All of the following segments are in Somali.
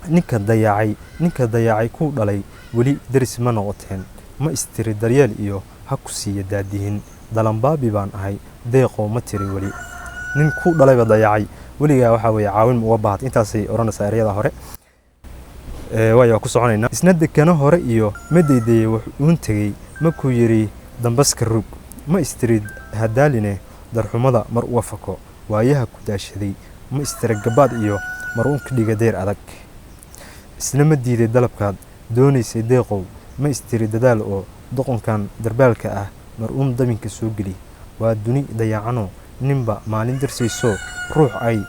Ninka dayacay, ninka dayacay kuu dhalay, weli deris ma noqoteen? Ma istiri daryeel iyo ha ku siiya daadihin? Dalambaabi baan ahay, Deeqow, ma tiri weli? Nin kuu dhalayba dayacay, weligaa waxaa weeye caawin ma uga baahatay? Intaasay odhanaysaa ereyada hore. Waayo, waa ku soconaynaa. Isna dekano hore iyo ma deydayey wax uun tegey? Makuu yidhi dambaska rug? Ma istiri hadaaline darxumada mar uga fako waayaha ku daashaday? Ma istiri gabaad iyo mar uun ka dhiga deyr adag? Isna ma diiday dalabkaad doonaysay, Deeqow? Ma istiri dadaal oo doqonkan darbaalka ah mar uun dabinka soo geli? Waa duni dayacanoo ninba maalin darsaysoo, ruux ay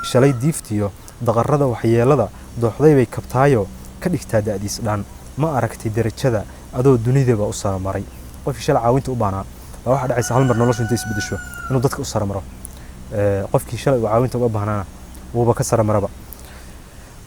shalay diiftiyo daqarrada waxyeelada dooxday bay kabtaayo ka dhigtaa da'diis dhaan. Ma aragtay darajada adoo dunidaba u saramaray? Qofkii shalay caawinta u baanaa baa waxaa dhacaysa hal mar noloshu intay isbedesho inuu dadka u saramaro. Qofkii shalay uu caawinta uga baahnaana wuuba ka saramaraba.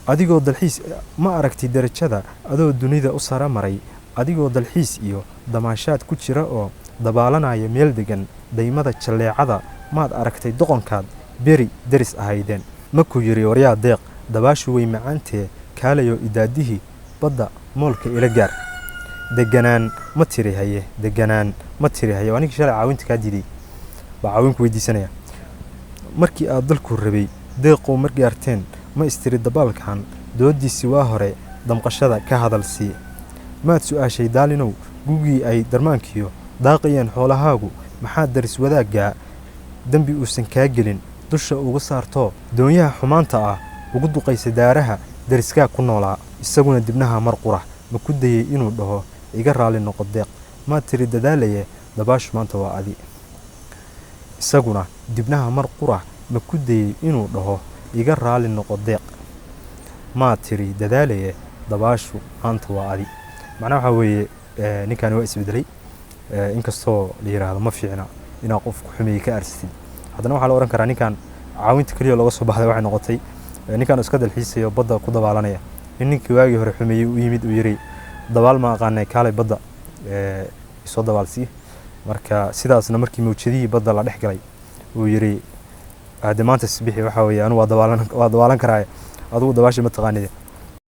Adigoo dalxiis, ma aragtay darajada adoo dunida u saramaray, adigoo dalxiis iyo damaashaad ku jira oo dabaalanaya meel degan daymada jalleecada, maad aragtay doqonkaad beri deris ahaydeen? Makuu yidhi waryaa Deeq, dabaashu way macaantee, kaalayo idaadihii badda moolka ila gaar? Deganaan ma tiri haye? Deganaan ma tiri haye? Waa ninkii shalay caawinta kaa diiday baa caawinku weydiisanaya. Markii aad dalku rabay, Deeqow, mar gaarteen, ma istiri dabaalkan doodiisii waa hore damqashada ka hadal sii? Maad su-aashay daalinow gugii ay darmaankiyo daaqayeen xoolahaagu, maxaa daris wadaaggaa dembi uusan kaa gelin dusha uga saartoo doonyaha xumaanta ah ugu duqaysa daaraha dariskaa ku noolaa? Isaguna dibnaha mar qura ma ku dayey inuu dhaho iga raalli noqo, Deeq? Maad tiri dadaalaye dabaashu maanta waa adi? Isaguna dibnaha mar qura ma ku dayey inuu dhaho iga raalli noqo, Deeq? Maad tiri dadaalaye dabaashu maanta waa adi? Macnaha waxaa weeye, ninkani waa isbedelay. Inkastoo la yiraahdo ma fiicna inaad qofku xumeeyey ka aarsatid, haddana waxaa la oran karaa ninkan caawinta keliya looga soo baxday waxay noqotay ninkan iska dalxiisayo, badda ku dabaalanaya, in ninkii waagii hore xumeeyey u yimid, uu yiri dabaal ma aqaanay, kaalay badda isoo dabaalsii. Marka sidaasna markii mawjadihii badda la dhex galay uu yiri hadde maanta isbixi, waxaa weeye anu waa dabaalan, waa dabaalan karaaye, adigu dabaasha ma taqaanide.